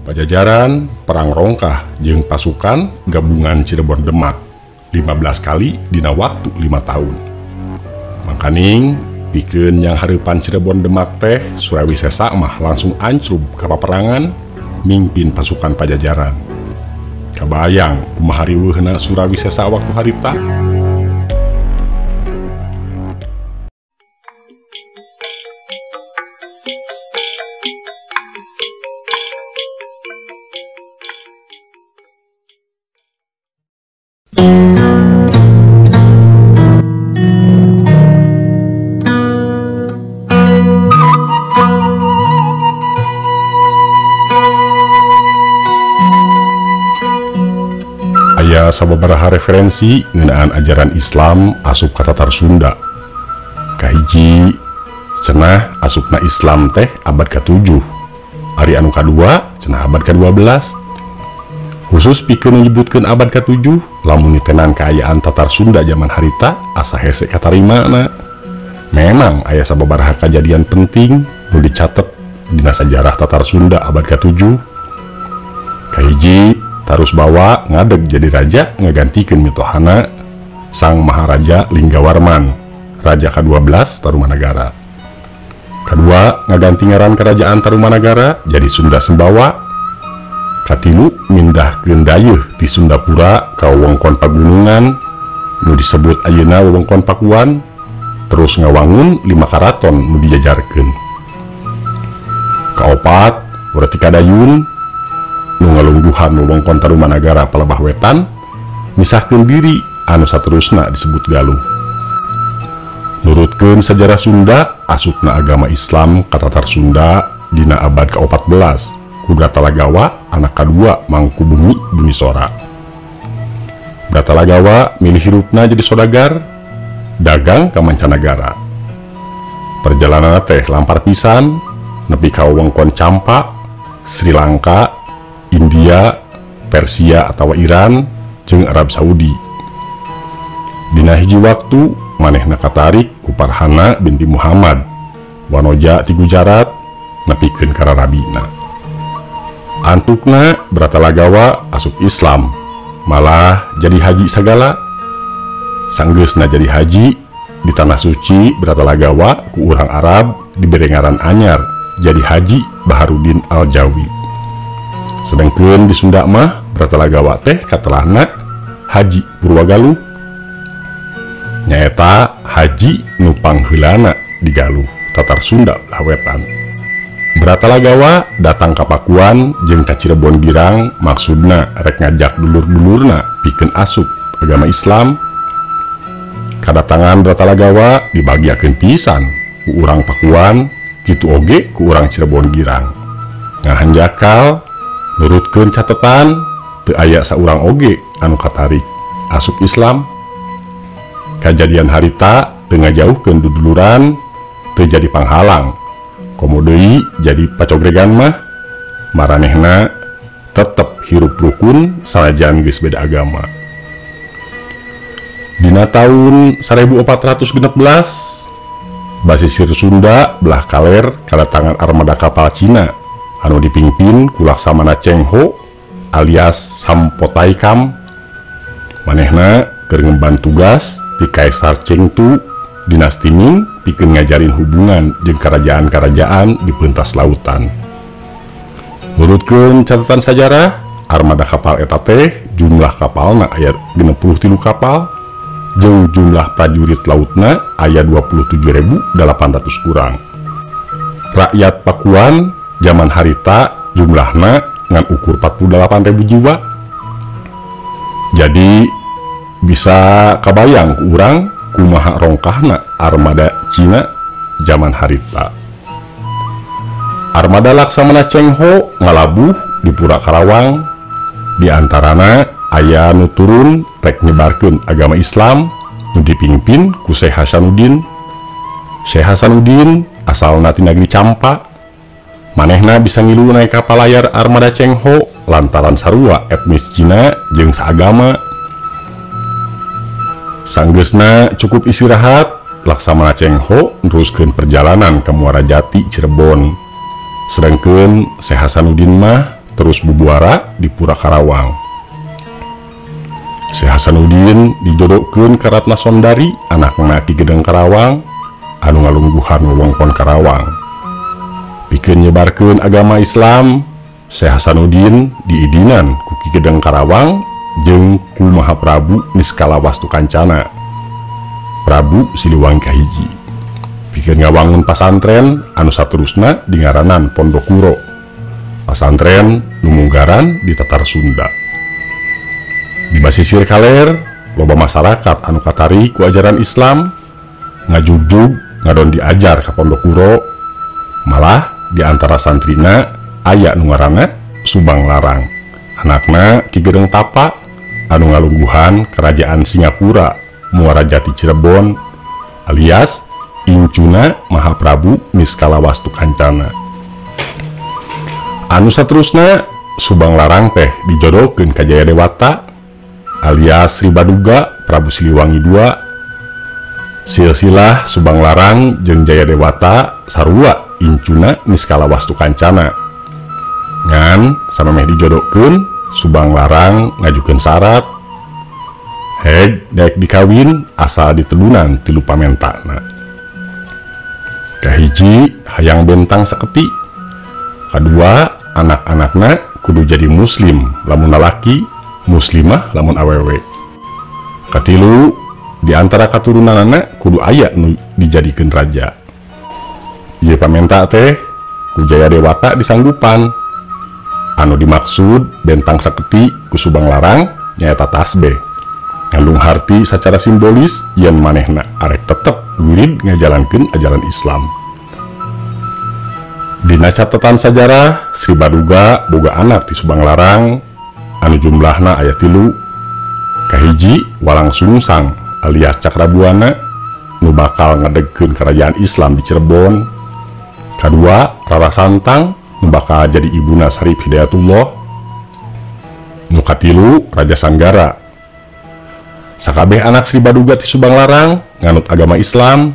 Pajajaran perang rongkah jeung pasukan gabungan Cirebon Demak 15 kali dina waktu 5 tahun. Mangkaning pikeun yang hareupan Cirebon Demak teh Surawisesa mah langsung ancrub ka paperangan mimpin pasukan Pajajaran. Kabayang kumaha riweuhna Surawisesa waktu harita. Aya sababaraha referensi ngeunaan ajaran Islam asup ka Tatar Sunda. Kahiji cenah asupna Islam teh abad ke-7. Ari anu kadua cenah abad ke-12. Khusus pikeun nyebutkeun abad ke-7 lamun nitenan kaayaan Tatar Sunda zaman harita asa hese katarimana. Memang aya sababaraha kajadian penting nu dicatet dina sajarah Tatar Sunda abad ke-7. Kahiji Tarusbawa ngadeg jadi raja ngagantikeun mitohana Sang Maharaja Linggawarman, Raja ke-12 Tarumanagara. Kedua ngaganti ngaran kerajaan Tarumanagara jadi Sunda Sembawa. Katilu mindahkeun dayeuh di Sundapura ka wewengkon pagunungan nu disebut ayeuna wewengkon Pakuan, terus ngawangun 5 karaton nu dijajarkeun. Kaopat Wretikadayun nu ngalungguhan wewengkon Tarumanagara palebah wetan misahkeun diri anu saterusna disebut Galuh. Nurutkeun sejarah Sunda asupna agama Islam ka Tatar Sunda dina abad ke-14 ku Bratalagawa anak kadua Mangkubumi Bumisora. Bratalagawa milih hirupna jadi sodagar dagang ka mancanagara. Perjalanan teh lampar pisan nepi ka wewengkon Campa, Sri Lanka, India, Persia atau Iran, jeung Arab Saudi. Dina hiji waktu manehna katarik ku Farhana binti Muhammad, wanoja ti Gujarat, nepikeun ka rarabina. Antukna Bratalagawa asup Islam, malah jadi haji sagala. Sanggeusna jadi haji di tanah suci Bratalagawa ku urang Arab dibere ngaran anyar jadi Haji Baharudin Al-Jawi. Sedangkeun di Sunda mah Bratalagawa teh katelahna Haji Purwagaluh, nyaeta haji nu pangheulana di Galuh, Tatar Sunda belah wetan. Bratalagawa datang ka Pakuan jeung ka Cirebon Girang maksudna rek ngajak dulur-dulurna pikeun asup agama Islam. Kadatangan Bratalagawa dibagiakeun pisan ku urang Pakuan kitu oge ku urang Cirebon Girang. Ngahanjakal nurutkeun catetan teu aya saurang oge anu katarik asup Islam. Kajadian harita teu ngajauhkeun duduluran, teu jadi panghalang. Komo deui jadi pacogregan mah maranehna tetep hirup rukun sanajan geus beda agama. Dina taun 1416 basisir Sunda belah kaler kadatangan armada kapal Cina anu dipimpin ku Laksamana Cheng Ho alias Sampotaikam. Manehna keur ngemban tugas di Kaisar Chengtu dinasti Ming pikeun ngajarin hubungan jeung kerajaan-kerajaan di pentas lautan. Nurutkeun catatan sajarah, armada kapal eta teh jumlah kapalna aya 63 kapal jeung jumlah prajurit lautna aya 27.800 kurang. Rakyat Pakuan zaman harita jumlahna ngan ukur 48.000 jiwa. Jadi bisa kabayang ku urang kumaha rongkahna armada Cina zaman harita. Armada Laksamana Cheng Ho ngalabuh di Pura Karawang, di antarana aya nu turun rek nyebarkeun agama Islam nu dipimpin ku Syekh Hasanuddin. Syekh Hasanuddin asalna ti negeri Campa. Manehna bisa ngilu naik kapal layar armada Cheng Ho lantaran sarua etnis Cina jeung saagama. Sanggeusna cukup istirahat, Laksamana Cheng Ho neruskeun perjalanan ke Muara Jati, Cirebon. Sedangkeun Syekh Hasanuddin mah terus bubuara di Pura Karawang. Syekh Hasanuddin dijodohkeun ka Ratna Sondari anakna Ki Gedeng Karawang anu ngalungguhan wewengkon Karawang. Pikeun nyebarkeun agama Islam, Syekh Hasanuddin diidinan ku Ki Gedeng Karawang jeung ku Mahaprabu Niskala Wastu Kancana, Prabu Siliwangi kahiji. Pikeun ngawangun pasantren anu saterusna dingaranan Pondok Kuro, pasantren nu munggaran di Tatar Sunda. Di basisir kaler, loba masyarakat anu katarik ku ajaran Islam, ngajugjug ngadon diajar ka Pondok Kuro, malah di antara santrina aya nu ngaranna Subang Larang, anakna Ki Gedeng Tapa anu ngalungguhan Kerajaan Singapura Muara Jati Cirebon alias incuna Mahaprabu Niskala Wastu Kancana. Anu saterusna Subang Larang teh dijodohkeun ka Jaya Dewata alias Sri Baduga Prabu Siliwangi II. Silsilah Subang Larang jeung Jaya Dewata sarua incuna Niskala Wastu Kancana. Ngan samemeh dijodohkeun, Subang Larang ngajukeun syarat heg daek dikawin asal ditelunan tilu pamentana. Kahiji hayang bentang saketik, kadua anak-anakna kudu jadi muslim lamun lalaki, muslimah lamun awewe. Katilu di antara katurunanana kudu aya nu dijadikeun raja. Ieu pamenta teh ku Jaya Dewata disanggupan. Anu dimaksud bentang saketik ku Subang Larang nyaeta tasbih ngandung harti secara simbolis yen manehna arek tetep wirid ngajalankeun ajaran Islam. Dina catatan sajarah, Sri Baduga boga anak ti Subang Larang anu jumlahna aya 3. Kahiji Walang Sungsang alias Cakrabuana nu bakal ngedegkeun kerajaan Islam di Cirebon. Kadua Rara Santang nu bakal jadi ibuna Syarif Hidayatullah. Nu katilu Raja Sanggara. Sakabeh anak Sri Baduga ti Subang Larang nganut agama Islam,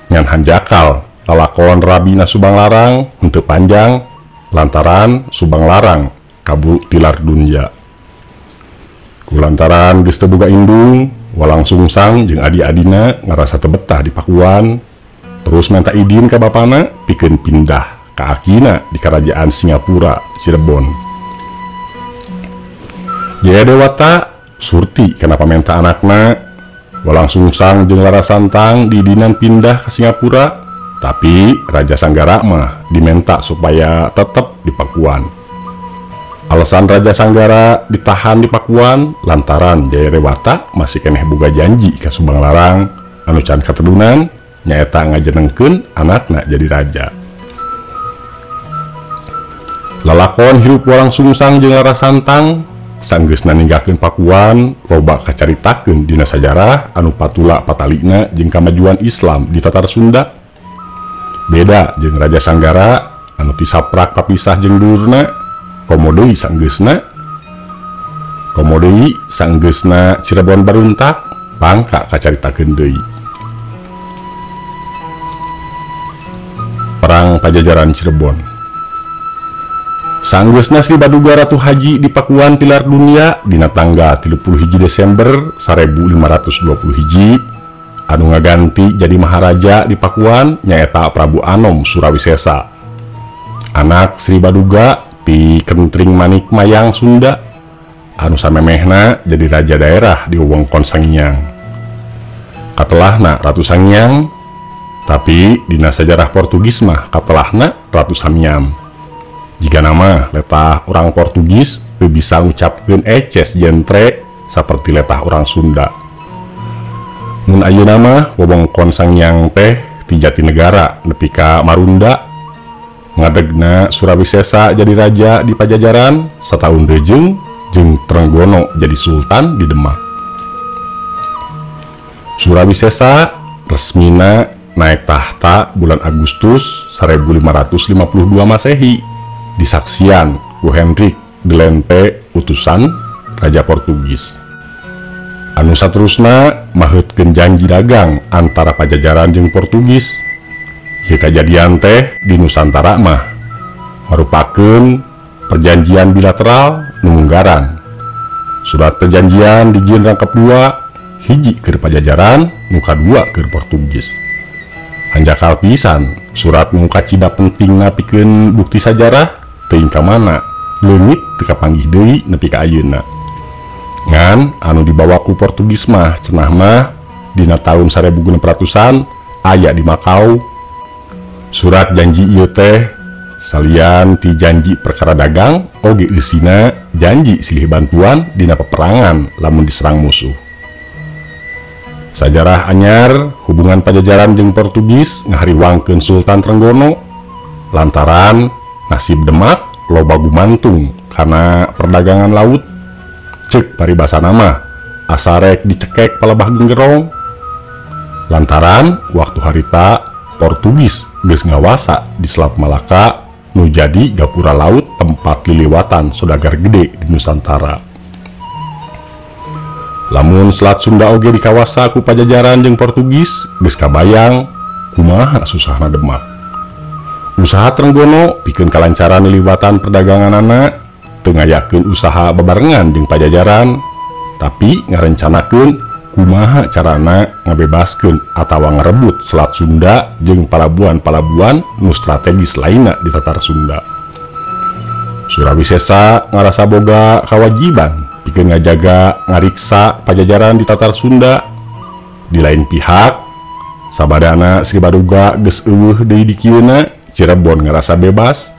ngan hanjakal lalakon Rabina Subang Larang henteu panjang lantaran Subang Larang kabur tilar dunya. Kulantaran geus teu boga indung, Walang Sungsang jeung adi-adina ngarasa teu betah di Pakuan, terus minta idin ka bapana pikeun pindah ka akina di Kerajaan Singapura Cirebon. Jaya Dewata surti kana pamenta anakna. Walang Sungsang jeung Rara Santang diidinan pindah ke Singapura, tapi Raja Sanggara mah diminta supaya tetap di Pakuan. Alasan Raja Sanggara ditahan di Pakuan lantaran Jaya Dewata masih keneh boga janji ka Subang Larang anu can katedunan nyaeta ngajenengkeun anakna jadi raja. Lalakon hirup Walang Sungsang jeung Rara Santang sanggeusna ninggalkeun Pakuan loba kacaritakeun dina sajarah anu patula patalina jeung kamajuan Islam di Tatar Sunda. Beda jeung Raja Sanggara anu tisaprak papisah jeung dulurna, komo deui sanggeusna Cirebon baruntak pangka kacaritakeun deui. Perang Pajajaran Cirebon. Sanggeusna Sri Baduga Ratu Haji di Pakuan tilar dunia dina tanggal 31 Desember 1521 anu ngaganti jadi maharaja di Pakuan nyaeta Prabu Anom Surawisesa, anak Sri Baduga ti Kentring Manik Mayang Sunda anu samemehna jadi raja daerah di wewengkon Sangiang. Katelahna Ratu Sangiang, tapi dina sajarah Portugis mah katelahna Ratu Samyam. Jika nama letah orang Portugis teu bisa ngucapkeun eces jentre saperti letah orang Sunda. Mun ayeuna mah wewengkon Sangiang teh ti Jatinegara nepi ka Marunda. Ngadegna Surawisesa jadi raja di Pajajaran sataun deujeng jeung Trenggono jadi sultan di Demak. Surawisesa resmina naik tahta bulan Agustus 1552 Masehi disaksian ku Hendrik de Lente utusan Raja Portugis. Anu saterusna maheutkeun janji dagang antara Pajajaran jeung Portugis. Ieu kajadian teh di Nusantara mah marupakeun Perjanjian bilateral nu munggaran. Surat perjanjian dijieun rangkep 2, hiji keur Pajajaran, nu kadua keur Portugis. Hanjakal pisan surat nu kacida pentingna pikeun bukti sajarah teuing ka mana leungit teu kapanggih deui nepi ka ayeuna. Ngan anu dibawa ku Portugis mah cenah mah dina tahun 1600-an aya di Makau. Surat janji ieu teh salian ti janji perkara dagang oge eusina janji silih bantuan dina peperangan lamun diserang musuh. Sajarah anyar hubungan Pajajaran jeung Portugis ngahariwangkeun Sultan Trenggono lantaran nasib Demak loba gumantung karena perdagangan laut. Cek paribasana mah asarek dicekek palebah genggerong. Lantaran waktu harita Portugis geus ngawasa di Selat Malaka nu jadi gapura laut tempat liliwatan saudagar gede di Nusantara. Lamun Selat Sunda oge dikawasa ku Pajajaran jeung Portugis, geus kabayang kumaha susahna Demak. Usaha Trenggono pikeun kalancaran liliwatan perdaganganana teu ngayakeun usaha babarengan jeung Pajajaran, tapi ngarencanakeun kumaha carana ngabebaskeun atawa ngarebut Selat Sunda jeung palabuhan-palabuhan nu strategis lainna di Tatar Sunda. Surawisesa ngarasa boga kawajiban pikeun ngajaga ngariksa Pajajaran di Tatar Sunda. Di lain pihak, sabadana Sri Baduga geus eueuh deui di kieuna, Cirebon ngarasa bebas.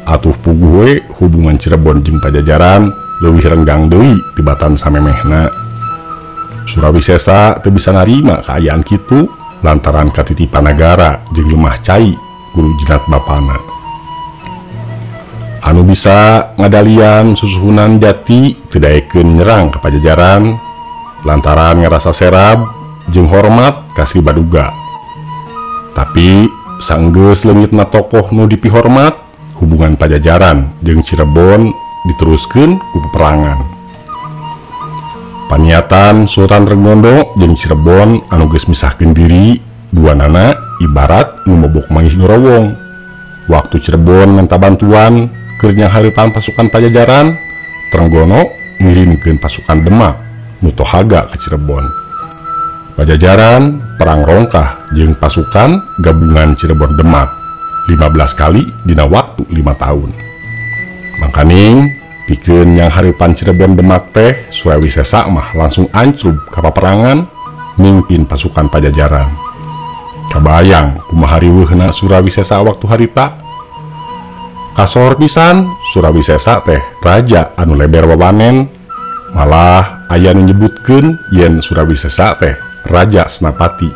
Atuh puguh we hubungan Cirebon jeung Pajajaran leuwih renggang deui tibatan samemehna. Surawisesa teu bisa narima kaayaan kitu lantaran katitipan nagara jeung lemah cai guru jinat bapana. Anu bisa ngadalian Susuhunan Jati teu daekeun nyerang ka Pajajaran lantaran ngarasa serab jeung hormat ka Sri Baduga. Tapi sanggeus leungitna tokoh nu dipihormat, hubungan Pajajaran jeung Cirebon diteruskeun ku peperangan. Paniatan Sultan Trenggono jeung Cirebon anu geus misahkeun diri duanana ibarat nu mobok manggih gorowong. Waktu Cirebon minta bantuan keur nyanghareupan pasukan Pajajaran, Trenggono ngirimkeun pasukan Demak nu tohaga ka Cirebon. Pajajaran perang rongkah jeung pasukan gabungan Cirebon Demak 15 kali dina waktu 5 tahun. Mangkaning pikeun nyanghareupan Cirebon Demak teh Surawisesa mah langsung ancrub ka paperangan mimpin pasukan Pajajaran. Kabayang kumaha riweuhna Surawisesa waktu harita. Kasohor pisan Surawisesa teh raja anu leber wawanen, malah aya nu nyebutkeun yen Surawisesa teh raja Senapati,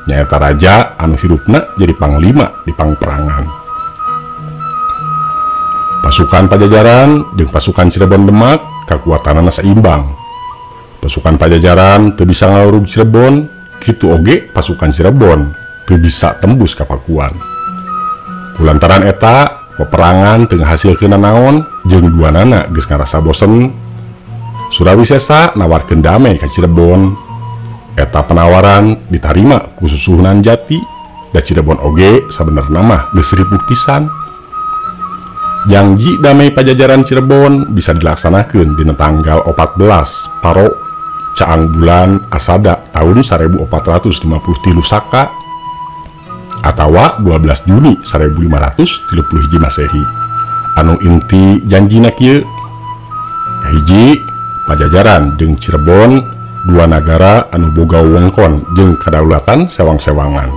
nyaeta raja anu hirupna jadi panglima di pangperangan. Pasukan Pajajaran jeung pasukan Cirebon Demak kakuatanana saimbang. Pasukan Pajajaran teu bisa ngalurug Cirebon, kitu oge pasukan Cirebon teu bisa tembus ka Pakuan. Kulantaran eta peperangan teu ngahasilkeun nanaon jeung duanana geus ngarasa bosen. Surawisesa nawarkeun damai ka Cirebon. Eta penawaran ditarima ku Susuhunan Jati, da Cirebon oge sabenerna mah geus ripuh pisan. Janji damai Pajajaran Cirebon bisa dilaksanakeun dina tanggal 14 Paro Caang bulan Asada tahun 1453 Saka atawa 12 Juni 1531 Masehi. Anu inti janjina kieu: kahiji, Pajajaran jeung Cirebon dua nagara anu boga wewengkon jeung kadaulatan sewang-sewangan.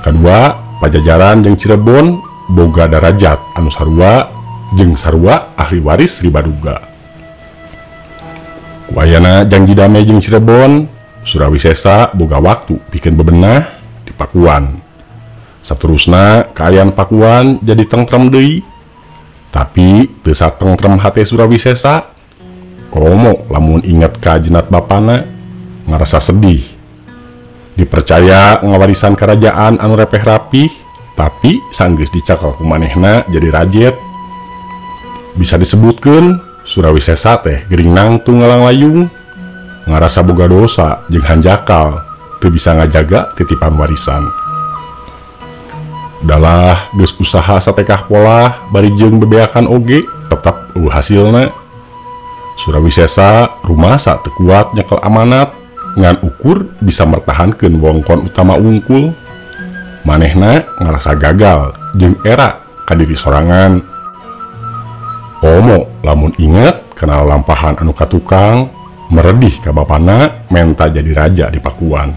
Kadua, Pajajaran jeung Cirebon boga darajat anu sarua jeung sarua ahli waris Sri Baduga. Ku ayana janji damai jeung Cirebon, Surawisesa boga waktu pikeun bebenah di Pakuan. Saterusna kaayaan Pakuan jadi tentrem deui. Tapi teu satentrem hate Surawisesa. Komo lamun inget ka jenat bapana ngarasa sedih. Dipercaya ngawarisan kerajaan anu repeh rapih, tapi sanggeus dicakal ku manehna jadi rajet. Bisa disebutkeun Surawisesa teh gering nangtung ngalanglayung, ngarasa boga dosa jeung hanjakal teu bisa ngajaga titipan warisan. Dalah geus usaha satekah polah bari jeung bebeakan oge tetep eueuh hasilna. Surawisesa rumasa teu kuat nyekel amanat ngan ukur bisa mertahankeun wongkon utama unggul. Manehna ngarasa gagal jeung era ka diri sorangan. Komo lamun inget kana lampahan anu katukang meredih ka bapana menta jadi raja di Pakuan.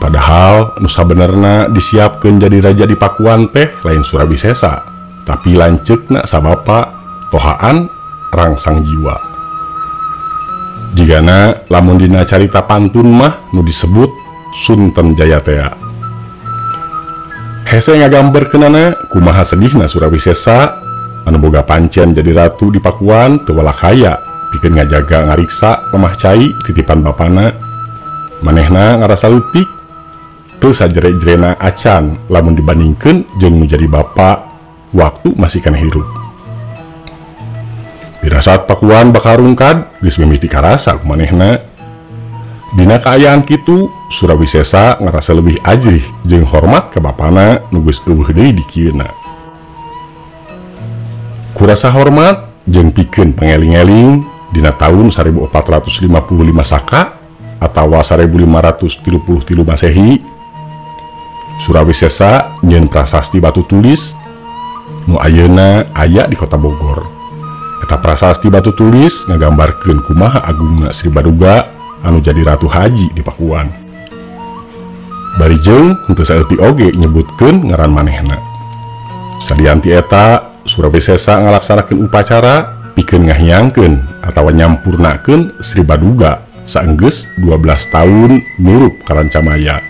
Padahal nu sabenerna disiapkeun jadi raja di Pakuan teh lain Surawisesa, tapi lanceukna sabapa tohaan rangsang jiwa. Jigana lamun dina carita pantun mah nu disebut Sunten Jayatea. Hese ngagambarkeunana kumaha sedihna Surawisesa anu boga pancen jadi ratu di Pakuan teu walakaya pikeun ngajaga ngariksa lemah cai titipan bapana. Manehna ngarasa leutik teu sajere-jerena acan lamun dibandingkeun jeung nu jadi bapa waktu masih kana hirup. Pirasat Pakuan bakal rungkad geus mimiti karasa ku manehna. Dina kaayaan kitu Surawisesa ngarasa leuwih ajrih jeung hormat ka bapana nu geus euweuh deui di kieuna. Kurasa hormat jeung pikeun pangeling-eling dina taun 1455 Saka atawa 1533 Masehi, Surawisesa nyieun prasasti batu tulis nu ayeuna aya di kota Bogor. Eta prasasti batu tulis ngagambarkeun kumaha agungna Sri Baduga anu jadi ratu haji di Pakuan. Bari jeung henteu saeutik oge nyebutkeun ngaran manehna. Salian ti eta, Surawisesa ngalaksanakeun upacara pikeun ngahiangkeun atawa nyampurnakeun Sri Baduga saenggeus 12 tahun nirup ka Rancamaya.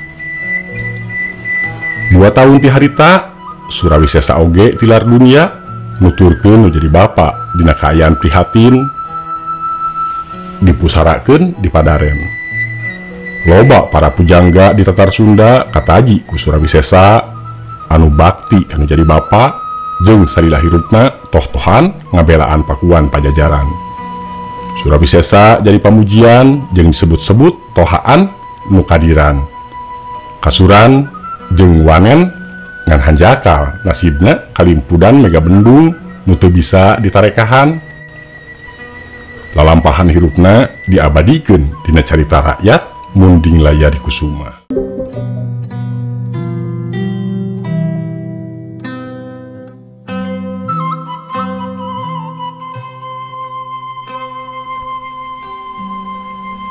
2 tahun ti harita Surawisesa oge tilar dunia nuturkeun nu jadi bapa dina kaayaan prihatin dipusarakeun di Padaren. Loba para pujangga di Tatar Sunda kataji ku Surawisesa anu bakti kanu jadi bapa jeung salila hirupna toh-tohan ngabelaan Pakuan Pajajaran. Surawisesa jadi pamujian jeung disebut-sebut tohaan nu kadiran. Kasuran jeung wanen ngan hanjakal nasibna kalimpudan mega bendung nu teu bisa ditarekahan. Lalampahan hirupna diabadikeun dina carita rakyat Munding Layari Kusuma.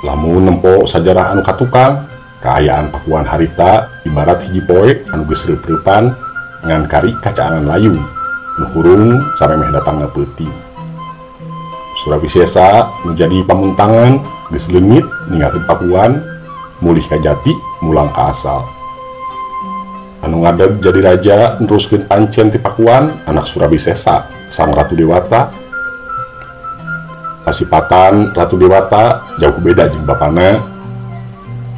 Lamun nempo sajarah anu katukang, kaayaan Pakuan harita ibarat hiji poe anu geus reup-reupan ngan kari kacaangan layung nu hurung samemeh datangna peuting. Surawisesa nu jadi pamuntangan geus leungit ninggalkeun Pakuan, mulih ka jati mulang ka asal. Anu ngadeg jadi raja neruskeun pancen ti Pakuan anak Surawisesa, Sang Ratu Dewata. Kasipatan Ratu Dewata jauh beda jeung bapana.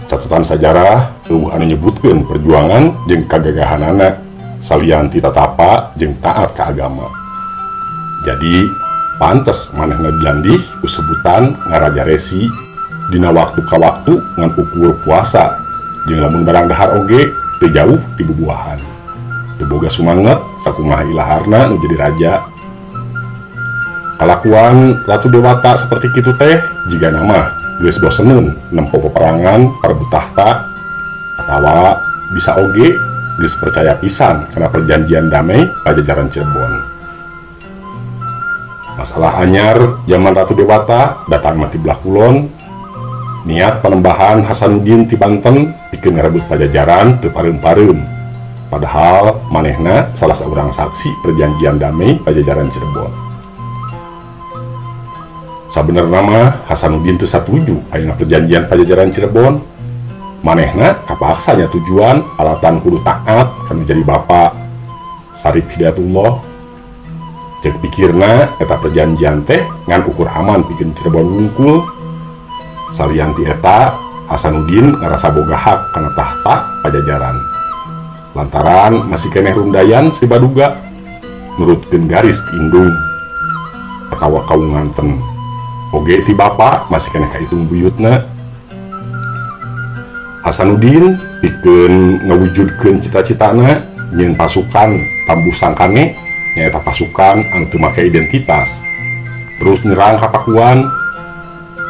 Catatan sajarah euweuh anu nyebutkeun perjuangan jeung kagagahanana salian ti tatapa jeung taat ka agama. Jadi pantes manehna dilandih ku sebutan ngaraja resi dina waktu ka waktu ngan ukur puasa jeung lamun barang dahar oge teu jauh ti bubuahan. Teu boga sumanget sakumaha ilaharna nu jadi raja. Kalakuan Ratu Dewata seperti kitu teh jigana mah geus boseneun nempo peperangan parebut tahta atawa bisa oge geus percaya pisan kana perjanjian damai Pajajaran Cirebon. Masalah anyar zaman Ratu Dewata datang mati belah kulon, niat panembahan Hasanuddin ti Banten pikeun ngarebut Pajajaran teu pareum-pareum. Padahal manehna salah saurang saksi perjanjian damai Pajajaran Cirebon. Sabenerna mah Hasanuddin teu satuju ayeuna perjanjian Pajajaran Cirebon. Manehna kapaksanya tujuan alatan kudu taat kanu jadi bapa Sarip Hidayatullah. Cek pikirna eta perjanjian teh ngan ukur aman pikeun Cirebon wungkul. Salian ti eta Hasanuddin ngarasa boga hak kana tahta Pajajaran. Lantaran masih keneh rundayan Sri Baduga nurutkeun garis ti indung atawa kaunganten. Oge ti bapa masih keneh kahitung buyutna. Hasanuddin Pikeun ngawujudkeun cita-citana nyieun pasukan Tambuh Sangkane nyaeta pasukan anu teu make identitas. Terus nyerang ka Pakuan.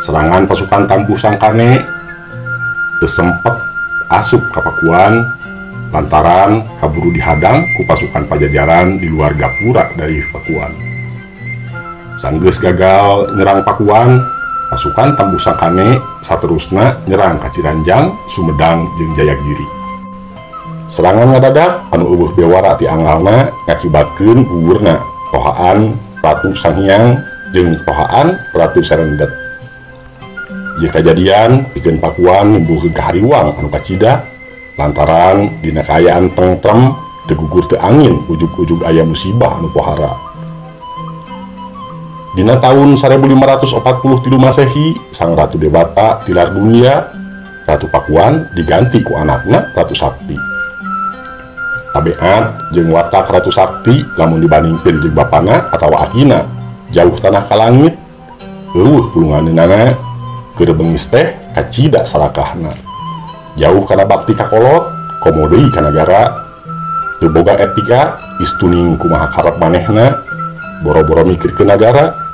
Serangan pasukan Tambuh Sangkane teu sempet asup ka Pakuan lantaran kaburu dihadang ku pasukan Pajajaran di luar gapura dari Pakuan. Sanggeus gagal nyerang Pakuan, pasukan Tambuh Sangkane saterusna nyerang ka Ciranjang, Sumedang jeung Jayagiri. Serangan ngadadak anu eueuh bewara ti angalna ngakibatkeun gugurna Tohaan Ratu Sanghyang jeung Tohaan Ratu Sarendet. Ieu kajadian pikeun Pakuan nimbulkeun kahariwang anu kacida lantaran dina kaayaan tentrem teu gugur teu angin ujug-ujug aya musibah anu pohara. Dina tahun 1543 Masehi, Sang Ratu Dewata tilar dunia, Ratu Pakuan diganti ku anakna Ratu Sakti. Tabeat jeung watak Ratu Sakti lamun dibandingkeun jeung bapana atawa akina, jauh tanah ka langit, eueuh pulunganeunana, keur bengis teh kacida salakahna. Jauh kana bakti ka kolot, komo deui ka nagara, teu boga etika, istuning kumaha karep manehna, boro-boro mikir ke nagara,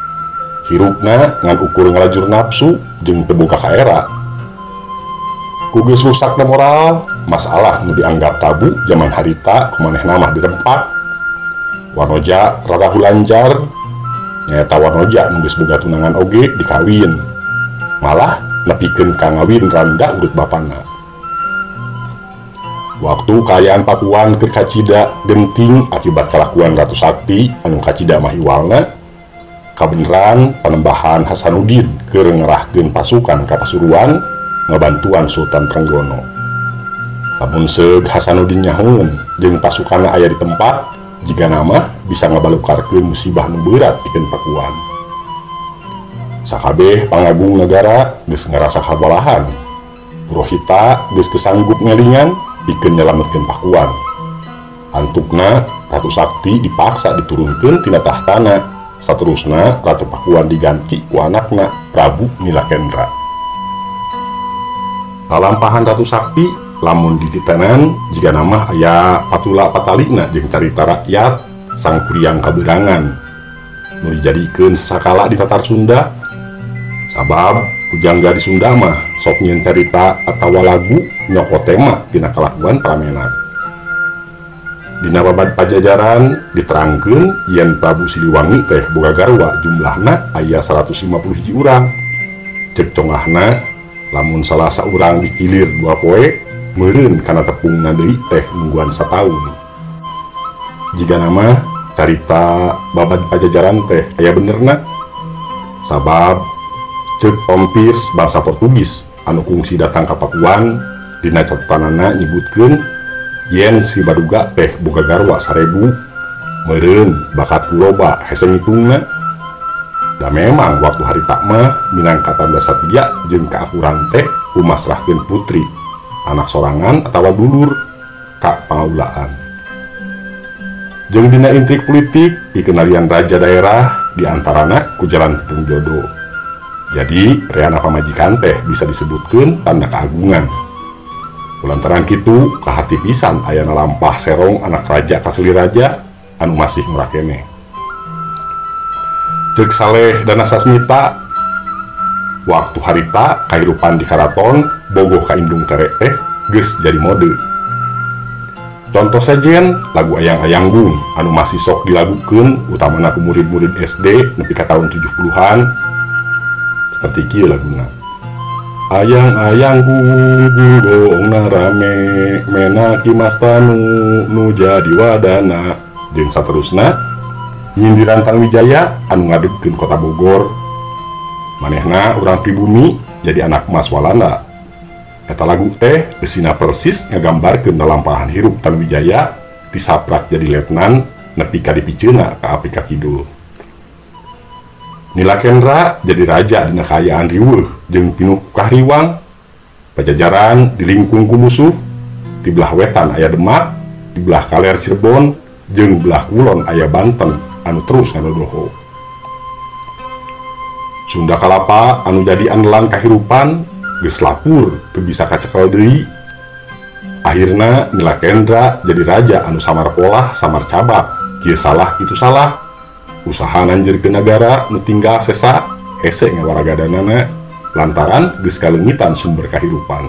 hirupna ngan ukur ngalajur nafsu jeung teu boga kaera. Ku geus rusakna moral, masalah nu dianggap tabu zaman harita kumanehna mah dirempak. Wanoja rada hulanjar, nyaeta wanoja nu geus boga tunangan oge dikawin. Malah nepikeun ka ngawin randa urut bapana. Waktu kaayaan Pakuan keur kacida genting akibat kalakuan Ratu Sakti anu kacida mahiwalna, kabeneran Panembahan Hasanuddin keur ngerahkeun pasukan ka Pasuruan ngabantuan Sultan Trenggono. Lamun seug Hasanuddin nyahoeun jeung pasukanna aya di tempat, jigana mah bisa ngabalukarkeun musibah nu beurat pikeun Pakuan. Sakabeh pangagung negara geus ngarasa kabalahan. Purohita geus teu sanggup ngelingan pikeun nyelametkeun Pakuan. Antukna Ratu Sakti dipaksa diturunkeun tina tahtana. Saterusna Ratu Pakuan diganti ku anakna Prabu Nilakendra. Lalampahan Ratu Sakti lamun dititenan jigana mah aya patula patalina jeung carita rakyat Sang Kuryang Kaberangan nu dijadikeun sasakala di Tatar Sunda. Sabab pujangga di Sunda mah sok nyieun carita atawa lagu nyokot tema tina kalakuan pramenan. Dina babad Pajajaran diterangkeun yen Prabu Siliwangi teh boga garwa jumlahna aya 150 hiji urang. Cek congahna lamun salah saurang dikilir 2 poe meureun kana tepungna deui teh nungguan sataun. Jigana mah carita babad Pajajaran teh aya benerna. Sabab cek Pompis bangsa Portugis anu kungsi datang ka Pakuan dina catatanana nyebutkeun yen si Baduga teh boga garwa 1000 meureun bakat ku loba hese ngitungna. Da memang waktu harita mah minangka tanda satia jeung kaakuran teh kumasrahkeun putri anak sorangan atawa dulur ka pangaulaan. Jeung dina intrik politik dikenalian raja daerah diantarana ku jalan tepung jodoh. Jadi reana pamajikan teh bisa disebutkeun tanda keagungan. Kulantaran kitu kahati pisan ayana lampah serong anak raja kaseli raja anu masih ngurakeneh. Cek Saleh Dana Sasmita, waktu harita kahirupan di karaton bogoh ka indung tere teh geus jadi mode. Contoh sejen lagu Ayang-Ayang Gung anu masih sok dilagukeun utamana ku murid-murid SD nepi ka tahun 70-an. Seperti kieu laguna. Ayang-ayang gung gung rame menak Ki Mas Tanu nu jadi wadana jeung saterusna nyindiran Tanuwijaya anu ngadegkeun kota Bogor. Manehna urang pribumi jadi anak mas Walanda. Eta lagu teh eusina persis ngagambarkeun lalampahan hirup Tanuwijaya tisaprak jadi letnan nepi ka dipiceuna ka Afrika Kidul. Nilakendra jadi raja dina kaayaan riweuh jeung pinuh kahriwang. Pajajaran dilingkung ku musuh, di belah wetan aya Demak, di belah kaler Cirebon, jeung belah kulon aya Banten anu terus ngadodoho. Sunda Kalapa anu jadi andalan kahirupan geus lapur teu bisa kacekel deui. Akhirna Nilakendra jadi raja anu samar polah samar cabak, kieu salah kitu salah. Usaha nanjirkeun nagara nu tinggal sesa hese ngawaragadanana lantaran geus kaleungitan sumber kahirupan.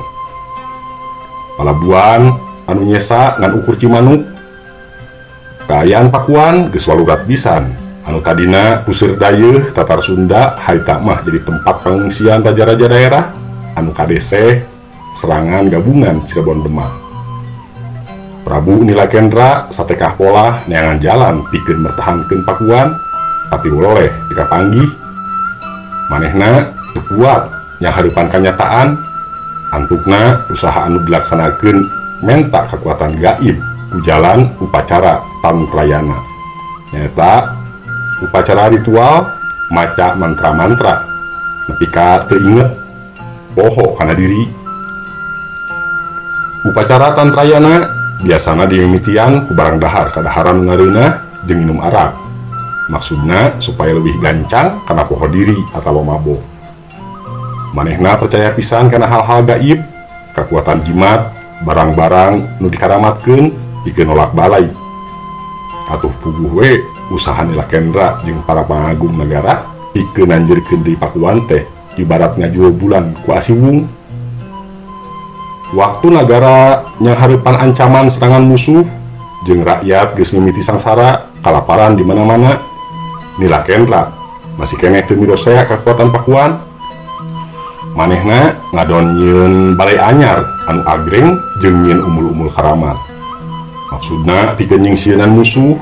Palabuhan anu nyesa ngan ukur Cimanuk. Kaayaan Pakuan geus walurat pisan. Anu tadina puseur dayeuh Tatar Sunda harita mah jadi tempat pengungsian raja-raja daerah anu kadeseh serangan gabungan Cirebon Demak. Prabu Nilakendra satekah polah neangan jalan pikeun mertahankeun Pakuan, tapi wololeh dikapanggih. Manehna teu kuat nyanghareupan kanyataan, antukna usaha anu dilaksanakeun menta kekuatan gaib ku jalan upacara Tantrayana. Nyaeta upacara ritual maca mantra-mantra nepi ka teu inget poho kana diri. Upacara Tantrayana biasana dimimitian ku barang dahar kadaharan ngareunah jeung minum arak. Maksudna supaya lebih gancang kana poho diri atawa mabok. Manehna percaya pisan kana hal-hal gaib, kekuatan jimat, barang-barang nu dikaramatkeun pikeun nolak balai. Atuh puguh we usaha Nilakendra jeung para pangagum negara pikeun nanjirkeun deui Pakuan teh ibarat ngajual bulan ku asiwung. Waktu nagara nyanghareupan ancaman serangan musuh jeung rakyat geus mimiti sangsara kalaparan di mana-mana, Nilakendra masih keneh teu mirosea kekuatan Pakuan. Manehna ngadon nyieun balai anyar anu agreng jeung nyieun umul-umul karamat. Maksudna pikeun nyingsieunan musuh.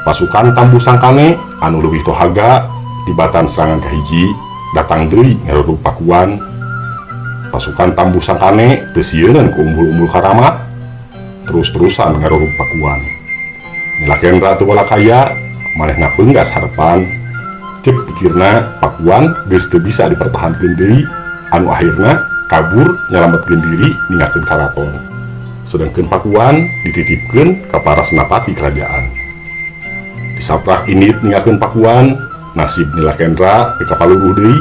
Pasukan Tambu Sangkane anu leuwih tohaga tibatan serangan kahiji datang deui ngarurug Pakuan. Pasukan Tambu Sangkane teu sieunan ku umbul-umbul karamat, terus-terusan ngarurug Pakuan. Nilakendra teu walakaya, manehna peunggas harepan. Cek pikirna Pakuan geus teu bisa dipertahankeun deui, anu akhirna kabur nyalametkeun diri ninggalkeun karaton. Sedangkeun Pakuan dititipkeun ka para senapati kerajaan. Disaprak indit ninggalkeun Pakuan, nasib Nilakendra teu kapaluruh deui.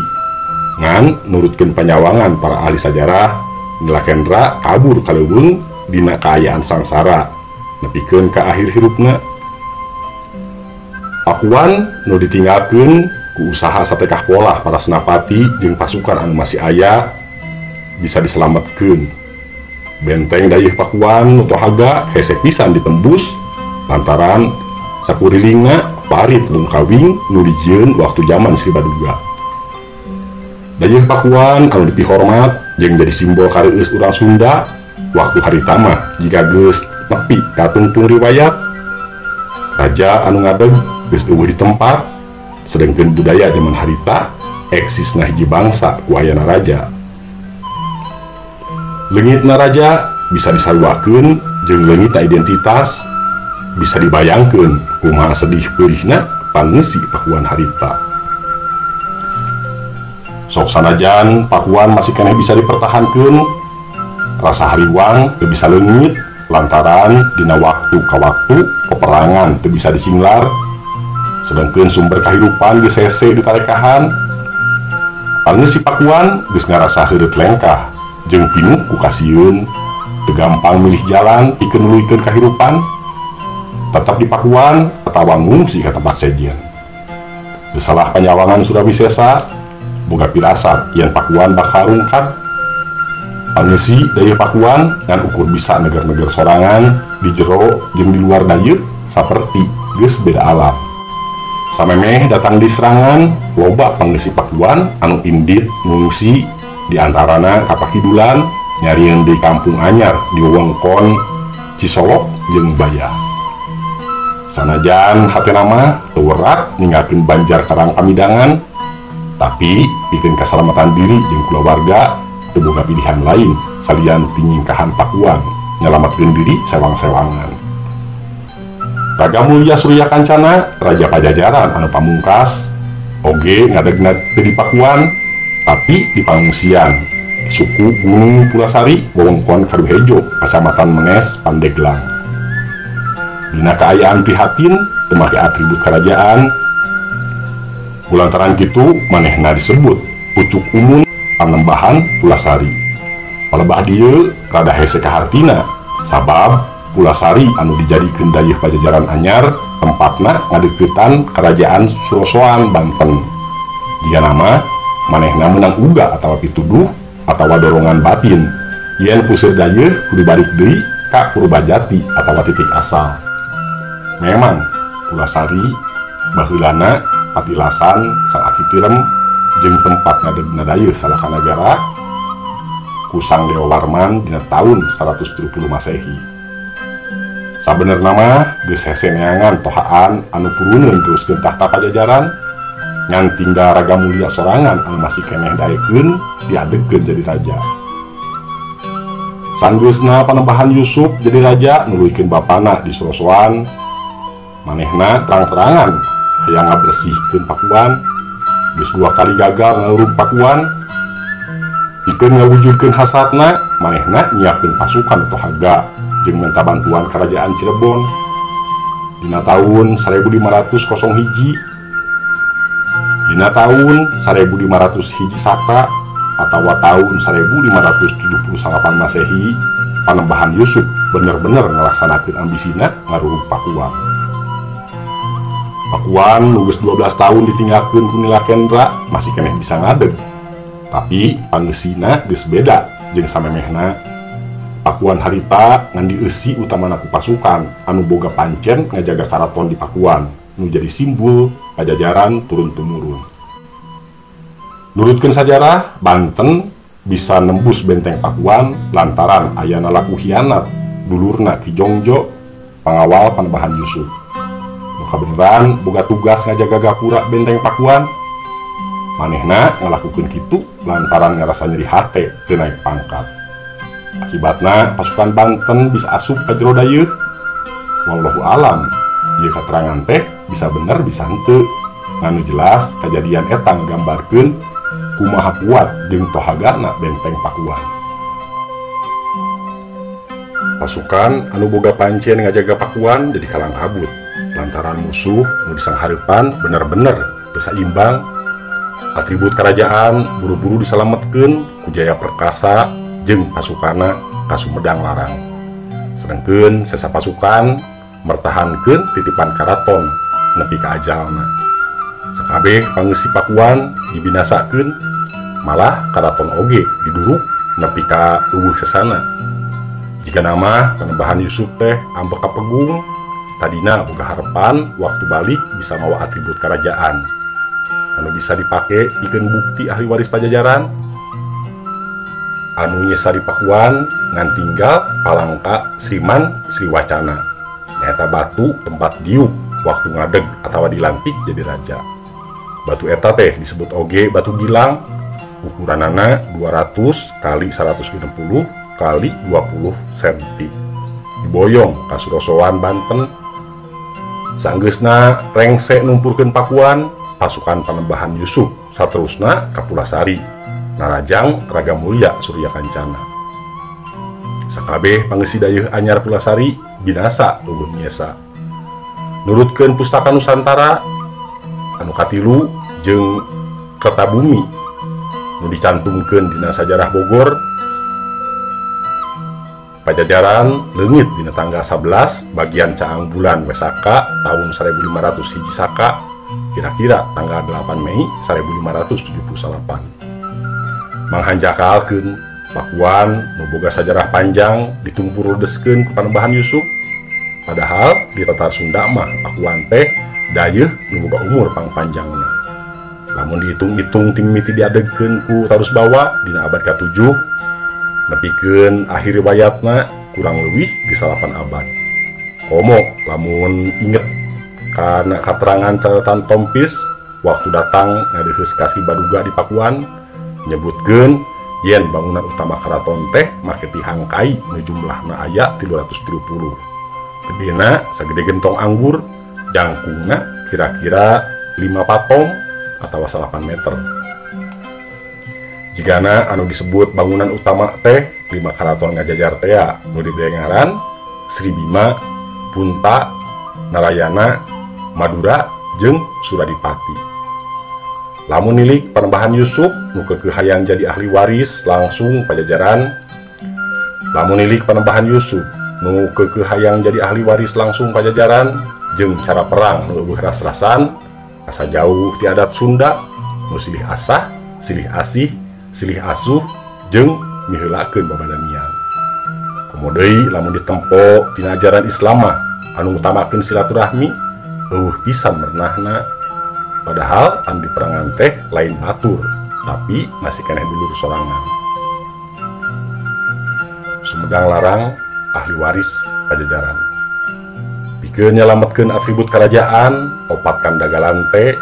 Ngan nurutkeun panyawangan para ahli sajarah, Nilakendra kabur ka leuweung dina kaayaan sangsara nepikeun ka akhir hirupna. Pakuan nu ditinggalkeun ku usaha satekah polah para senapati jeung pasukan anu masih aya bisa diselametkeun. Benteng dayeuh Pakuan nu tohaga hese pisan ditembus lantaran sakurilingna parit lungkawing nu dijieun waktu zaman Sri Baduga. Dayeuh Pakuan anu dipihormat jeung jadi simbol kareueus urang Sunda waktu harita mah jika geus nepi ka tungtung riwayat. Raja anu ngadeg geus eueuh di tempat, sedengkeun budaya zaman harita eksisna hiji bangsa ku ayana raja. Leungitna raja bisa disaruakeun jeung leungitna identitas bisa dibayangkeun kumaha sedih peurihna pangeusi Pakuan harita. Sok sanajan Pakuan masih keneh bisa dipertahankeun, rasa hariwang teu bisa leungit lantaran dina waktu ka waktu peperangan teu bisa disinglar, sedangkeun sumber kahirupan geus hese ditarekahan. Pangeusi Pakuan geus ngarasa heureut lengkah jeung pinuh ku kasieun, teu gampang milih jalan pikeun nuluykeun kahirupan, tetap di Pakuan atawa ngungsi ka tempat sejen. Geus salah panyawangan Surawisesa boga pirasat yen Pakuan bakal rungkad. Pangeusi dayeuh Pakuan ngan ukur bisa neger-neger sorangan di jero jeung di luar dayeuh saperti geus beda alam. Samemeh datang di serangan, loba pangeusi Pakuan anu indit ngungsi di antarana ka Pakidulan, nyarieun di kampung anyar di wewengkon Cisolok jeung Bayah. Sanajan hatena mah teu werat ninggalkeun Banjar Karang Pamidangan, tapi pikeun kasalamatan diri jeung kulawarga teu boga pilihan lain salian ti nyingkahan Pakuan nyalametkeun diri sewang-sewangan. Raga Mulya Surya Kancana, Raja Pajajaran anu pamungkas, oge ngadegna teu di Pakuan, tapi di pangungsian suku Gunung Pulasari wewengkon Kaduhejo, Kacamatan Menes, Pandeglang. Dina kaayaan prihatin teu make atribut kerajaan, kulantaran kitu manehna disebut Pucuk Umun Panembahan Pulasari. Palebah dieu rada hese kahartina sabab Pulasari anu dijadikeun dayeuh Pajajaran anyar tempatna ngadeuketan Kerajaan Surosoan Banten. Jika nama manehna meunang uga atawa pituduh atawa dorongan batin yen puseur dayeuh kudu balik deui ka Purbajati atawa titik asal. Memang Pulasari baheulana patilasan Sang Aki Tirem jeung tempat ngadegna dayeuh Salakanagara ku Sang Dewawarman dina tahun 170 Masehi. Sabenerna mah geus hese neangan tohaan anu puruneun teruskeun tahta Pajajaran ngan tinggal Raga Mulia sorangan anu masih keneh daekeun diadegkeun jadi raja. Sanggeusna Panembahan Yusuf jadi raja nuluykeun bapana di Surosoan, manehna terang-terangan hayang ngabersihkeun Pakuan. Geus 2 kali gagal ngarurug Pakuan, pikeun ngawujudkeun hasratna manehna nyiapkeun pasukan tohaga jeung minta bantuan Kerajaan Cirebon. Dina tahun 1501, dina tahun 1501 Saka atawa tahun 1578 Masehi, Panembahan Yusuf bener-bener ngelaksanakeun ambisina ngarurug Pakuan. Pakuan nu geus 12 tahun ditinggalkeun ku Nila Kendra masih keneh bisa ngadeg. Tapi pangeusina geus beda jeung samemehna. Pakuan harita ngan dieusi utamana ku pasukan anu boga pancen ngajaga karaton di Pakuan nu jadi simbol Pajajaran turun temurun. Nurutkeun sajarah, Banten bisa nembus benteng Pakuan lantaran ayana laku hianat dulurna Ki Jongjo pangawal Panembahan Yusuf. Nu kabeneran boga tugas ngajaga gapura benteng Pakuan. Manehna ngalakukeun kitu lantaran ngarasa nyeri hate teu naik pangkat. Akibatna pasukan Banten bisa asup ka jero dayeuh. Wallahu alam, ieu katerangan teh bisa bener bisa henteu. Anu jelas kajadian eta ngagambarkeun kumaha kuat jeung tohagana benteng Pakuan. Pasukan anu boga pancen ngajaga Pakuan jadi kalang kabut lantaran musuh nu disanghareupan bener-bener teu saimbang. Atribut kerajaan buru-buru disalametkeun ku Jaya Perkasa jeung pasukana ka Sumedang Larang. Sedengkeun sesa pasukan mertahankeun titipan karaton nepi ka ajalna. Sakabeh pangeusi Pakuan dibinasakeun, malah karaton oge diduruk nepi ka euweuh sesana. Jika nama Panembahan Yusuf teh ambek ka pegung, tadina boga harepan waktu balik bisa mawa atribut kerajaan anu bisa dipake pikeun bukti ahli waris Pajajaran. Anu nyesa di Pakuan ngan tinggal Palangka Sriman Sriwacana, nyaeta batu tempat diuk waktu ngadeg atawa dilantik jadi raja. Batu eta teh disebut oge batu gilang, ukuranana 200 kali 160 kali 20 cm. Diboyong ka Surosoan Banten. Sanggeusna rengse numpurkeun Pakuan, pasukan Panembahan Yusuf saterusna ka Pulasari, Narajang Raga Mulia Surya Kancana. Sakabeh pangeusi dayeuh anyar Pulasari binasa euweuh nyesa. Nurutkeun Pustaka Nusantara anu katilu jeung Kertabumi nu dicantumkeun dina sajarah Bogor, Pajajaran leungit dina tanggal 11 bagian caang bulan Wesaka tahun 1501 Saka, kira-kira tanggal 8 Mei 1578. Manghanjakalkeun Pakuan nu boga sajarah panjang ditumpur ledeskeun ku Panembahan Yusuf. Padahal di Tatar Sunda mah Pakuan teh dayeuh nu boga umur pangpanjangna. Lamun dihitung-hitung ti mimiti diadegkeun ku Tarusbawa dina abad ka-7 nepikeun akhir riwayatna kurang leuwih geus 8 abad. Komo lamun inget karena katerangan catatan Tompis waktu datang ngadeheus ka Sri Baduga di Pakuan nyebutkeun yen bangunan utama karaton teh make tihang kai nu jumlahna aya 330. Gedena sagede gentong anggur, jangkungna kira-kira 5 patom atawa 8 meter. Jigana anu disebut bangunan utama teh 5 karaton ngajajar tea nu diberi ngaran Sri Bima, Punta, Narayana, Madura, jeung Suradipati. Lamun nilik Panembahan Yusuf nu keukeuh hayang jadi ahli waris langsung Pajajaran Lamun nilik Panembahan Yusuf nu keukeuh hayang jadi ahli waris langsung Pajajaran jeung cara perang nu eueuh ras-rasan asa jauh ti adat Sunda nu silih asah, silih asih, silih asuh jeung miheulakeun babadamian. Komo deui lamun ditempo tina ajaran Islam mah anu ngutamakeun silaturahmi eueuh pisan merenahna. Padahal anu diperangan teh lain batur, tapi masih keneh dulur sorangan. Sumedang Larang ahli waris Pajajaran. Pikeun nyalametkeun atribut kerajaan, opat Kandagalante,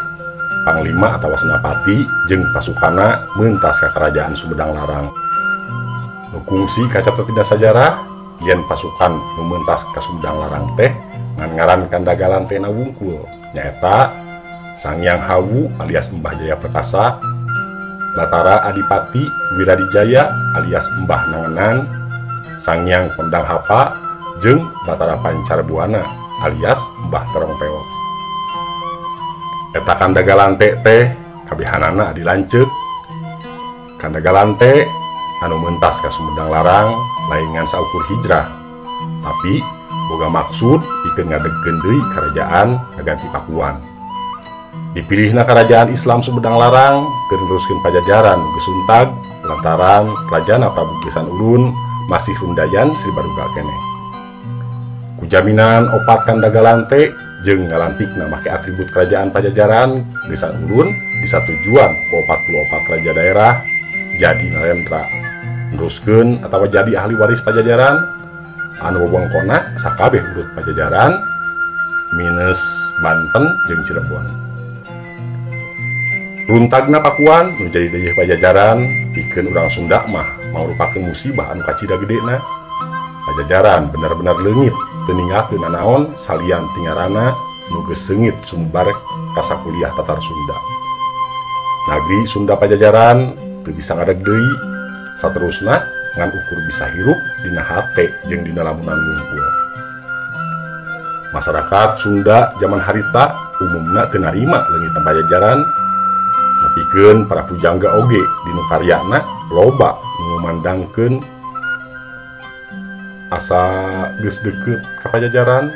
panglima atawa senapati jeung pasukana mentas ka kerajaan Sumedang Larang. Nu kungsi kacatet dina sajarah yen pasukan nu mentas ka Sumedang Larang teh ngan ngaran Kandagalante na wungkul, nyaeta Sangyang Hawu alias Mbah Jaya Perkasa, Batara Adipati Wiradijaya alias Mbah Nangenan, Sangyang Kondang Hapa jeung Batara Pancar Buana alias Mbah Terong Pewot. Eta Kandagalante teh kabehanana adi lanceuk. Kandagalante anu mentas ka Sumedang Larang lain ngan saukur hijrah, tapi boga maksud pikeun ngadegkeun deui karajaan ngaganti Pakuan. Dipilihna kerajaan Islam Sumedang Larang keur neruskeun Pajajaran nu geus suntag lantaran rajana Prabu Geusan Ulun masih rundayan Sri Baduga keneh. Ku jaminan opat Kandagalante jeung ngalantikna make atribut kerajaan Pajajaran Geusan Ulun disatujuan ku 44 raja daerah jadi narendra neruskeun atawa jadi ahli waris Pajajaran anu wewengkonna sakabeh urut Pajajaran minus Banten jeung Cirebon. Runtagna Pakuan nu jadi deuyeuh Pajajaran pikeun urang Sunda mah mangrupakeun musibah anu kacida gedena. Pajajaran bener-bener leungit teu ninggalkeun nanaon salian tingarana nu geus seungit sumbar ka sakuliah Tatar Sunda. Nagri Sunda Pajajaran teu bisa ngadeg deui saterusna ngan ukur bisa hirup dina hate jeung dina lamunan wungkul. Masyarakat Sunda zaman harita umumna teu narima leungit Pajajaran. Nepikeun para pujangga oge dinu karyana loba nu ngumandangkeun asa geus deukeut ka Pajajaran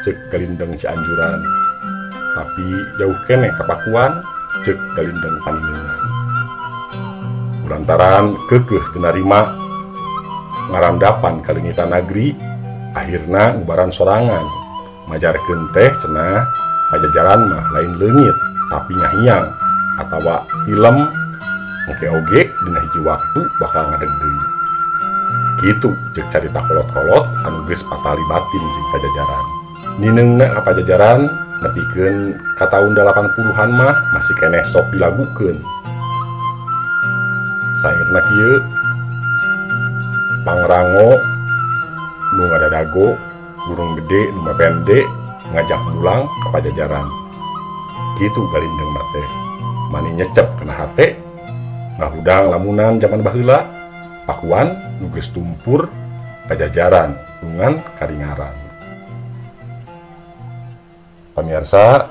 ceuk Galindeng Cianjuran, tapi jauh keneh ka Pakuan ceuk Galindeng Paninengan. Kulantaran keukeuh teu narima ngarandapan kaleungitan nagri, akhirna ngubaran sorangan majarkeun teh cenah Pajajaran mah lain leungit tapi ngahiang atawa film engke oge dina hiji waktu bakal ngadeg deui. Kitu ceuk carita kolot-kolot anu geus patali batin jeung Pajajaran. Nineungna ka Pajajaran nepikeun ka taun 80-an mah masih keneh sok dilagukeun. Sairna kieu, Pangrango nu ngadadago, Gunung Gede nu mapende ngajak mulang ka Pajajaran. Kitu Galindeng mah teh. Mani nyecep kana hate ngahudang lamunan jaman baheula Pakuan nu geus tumpur Pajajaran nungan karingaran. Pamirsa,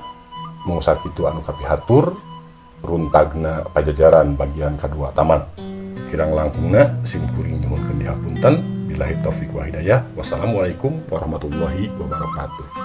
mung sakitu anu kapihatur runtagna Pajajaran bagian kadua tamat. Kirang langkungna sim kuring nyuhunkeun dihapunten. Billahi taufik wa hidayah. Wassalamualaikum warahmatullahi wabarakatuh.